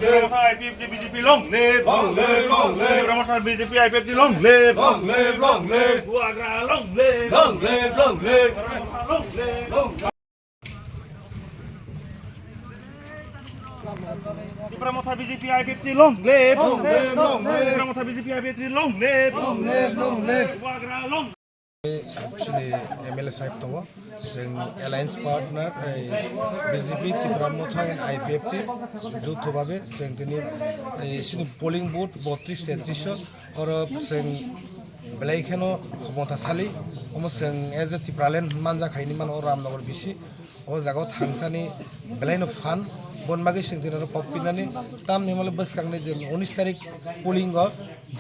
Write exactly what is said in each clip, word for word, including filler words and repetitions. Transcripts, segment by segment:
Tipra Motha I P F T B J P long live! Long live, long live! Tipra Motha B J P I P F T long live! Long live, long live! Bubagra long live! Long live, long live! Tipra Motha long live! Long live! Tipra Motha B J P I P F T long live! Long live, long live! Tipra Motha B J P I P F T long live! Long live, long live! Bubagra long Chini M L A sahib tongo, chwng alliance partner, ei, B J P, Tipra Motha and I P F T, joutho babe chwng tini, ei, chini polling booth botris tetris o, oro chwng belai kheno khomota sali, omo chwng as a Tipraland manjak hai hinwi mano, o Ramnagar bisi, o jaga o thangsani belaino phan, boni bagwi chwng tini oro kok pinani, tamni hwnle bwskangni je unis tarik polling o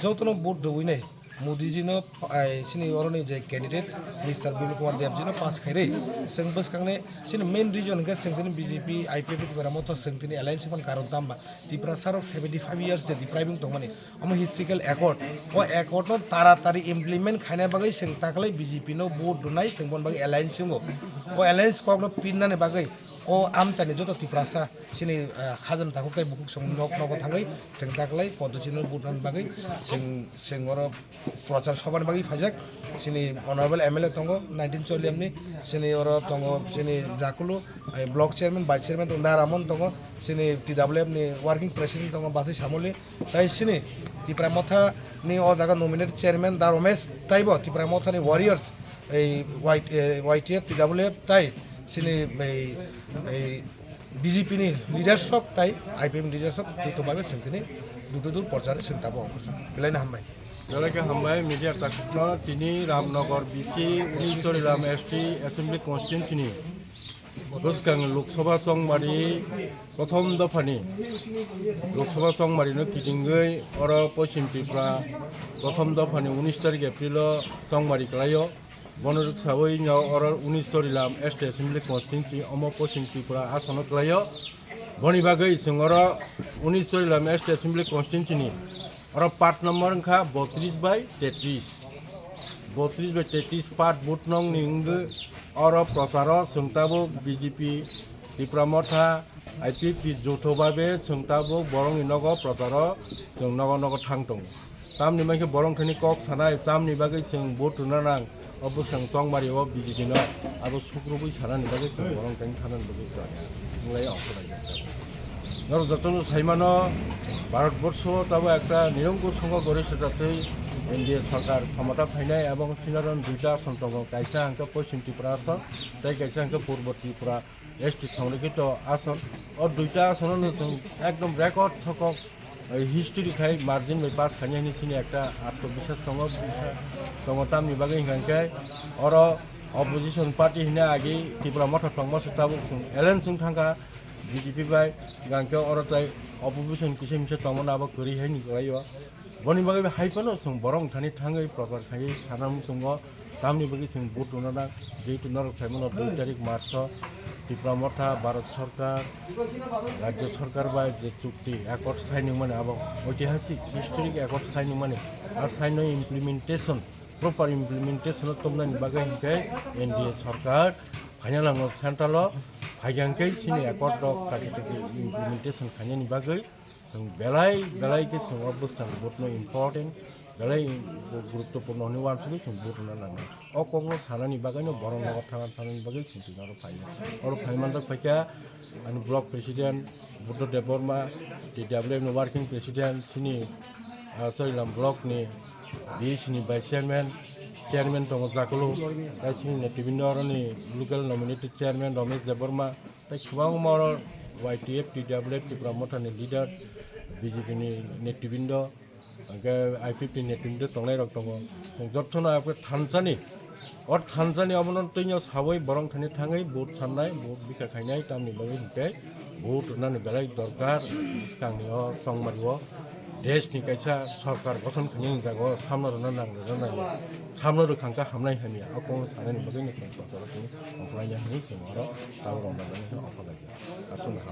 jotono vote rwinai. Modiji no, ai, chini oroni je candidate Mister Bimal Kumar Deb ji no pass khairwi, chwng bwskangni chini main reason hwnkhe chwng tini B J P, I P F T Tipra Motha chwng tini alliance man karon tamba Tiprasa rok seventy five years je depriving tongmani, omo historical accord, o accord no taratari implement khaina bagwi chwng taklai B J P no vote rwnai, chwng bon bagwi alliance wngo, o alliance kok no pinnani bagwi o amchaini joto Tiprasa chini, ah, khajam takhuk tei bukhuk song nok nogo thangwi chwng taklai Poddo chini vote rwna bagwi chwng, chwng oro prochar sobani bagwi phaijak. Chini honorable M L A tongo nineteen Choliam ni, chini oro tongo chini Jakulu, eh, block chairman, vice chairman tongo, Naramon tongo, chini T W F ni working president tongo Basai Samoli, tai chini Tipra Motha ni o jaga nominated chairman Da Romesh, taibo Tipra Motha ni warriors, ei Y T, eh, Y T F, T W F, tai chini ei, ei, B J P ni leaders rok tai I P F ni leaders rok joto bai chwng tini dur dur prochar chwng tabuk belai no hambai. Belai khe hambai media takhukno tini Ramnagar B C Unichorilam S T Assembly Constituency ni bwskang Lok Sabha chongmari prothom dophani Lok Sabha chongmari no kitingwi oro Poschim Tripura prothom dophani unis tarik April o chongmari kwlaio. Bono rwksawi no oro Unichorilam S T Assembly Constituency omo Poschim Tripura asono kwlaio. Boni bagwi chwng oro Unichorilam S T Assembly Constituency ni oro part number wngkha botris bai tetris. Botris bai tetris part booth nong ni wngwi oro procharo chwng tabuk B J P, Tipra Motha, I P F T joto babe chwng tabuk borokni nogo procharo chwng nogo nogo thang tongo. Tamni bagwi borok thani kok sanai, tamni bagwi chwng vote rwna nang, o bwswng tongmari o B J P no abo sukrubwi sanani bagwi chwng borok thani thanani bagwi chwng wnglaio ongkhorlaio. Norok jotono saimano, Bharat borsho tabo ekta nirongkho songho gori sajatwi N D A sorkar khomota phainai, ebong sinaron duita ason tongo, kaisa hwnkhe Poschim Tripura ason, tei kaisa hwnkhe Purbo Tripura. S T songrikito ason, o duita asono no chwng ekdom record sokok, eh, history khai margin bai pass khainai hinwi chini ekta atmobiswas tongo, biswas tongo, tamni bagwi hwnkha khe oro opposition party hwnwi agi Tipra Motha tongma se tabuk chwng alliance wng thangkha B J P bai, hwnkha khe oro tai opposition kisa misa tongmano abo kwrwi hai ni kwlaio. Boni bagwi bai hai phano chwng borok thani thangwi prochar khaiwi sana muchungo, tamni bagwi chwng vote rwna nang, jehetu norok saimano dui tarik March o Tipra Motha Bharat Sarkar, Rajya Sarkar bai je chukti accord signing mani abo oitihasik historic accord signing mani, ar sign no implementation, proper implementation o tongmani bagwi hinkhe N D A sarkar phaina nango central o, phaikhe hinkhe chini accord rok taki taki implementation khainani bagwi. Chwng belai belai khe chwng o bwskang vote no important, belai guruttopurno hwnwi uansugwi chwng vote rwna nangnai. O kokno sanani bagwino borok nogo thangna thangnani bagwi chwng tini oro phaio. Oro phai manjak phaikha ani block president Buddha Debbarma, T W F ni working president, chini, ah, Chorilam block ni B C ni vice chairman, chairman tongo Jakulu, tei chini netribindoroni local nominated chairman Ramesh Debbarma, tei kwbangma oro Y T F, T W F, Tipra Motha ni leader, B J P ni netribindo, hwnkhe I P F T ni netribindo tongnai rok tongo. Chwng jotono abo thansani, o thansani obono twino sawi borok thani thangwi vote sannai, vote bikha khainai, tamni bagwi hinkhe vote rwnani belai dorkar. Bwskangni o chongmari o desh ni kaisa sarkar gothon khainani jaga o samno rwna nang rwna nang, samno rwkhang kha hamnai hamya, o kokno sanani bagwi no chwng kotor khe ongkhlaina hinwi chwng oro tabuk rwna bagwi no ongkhlai. Aswk no ham.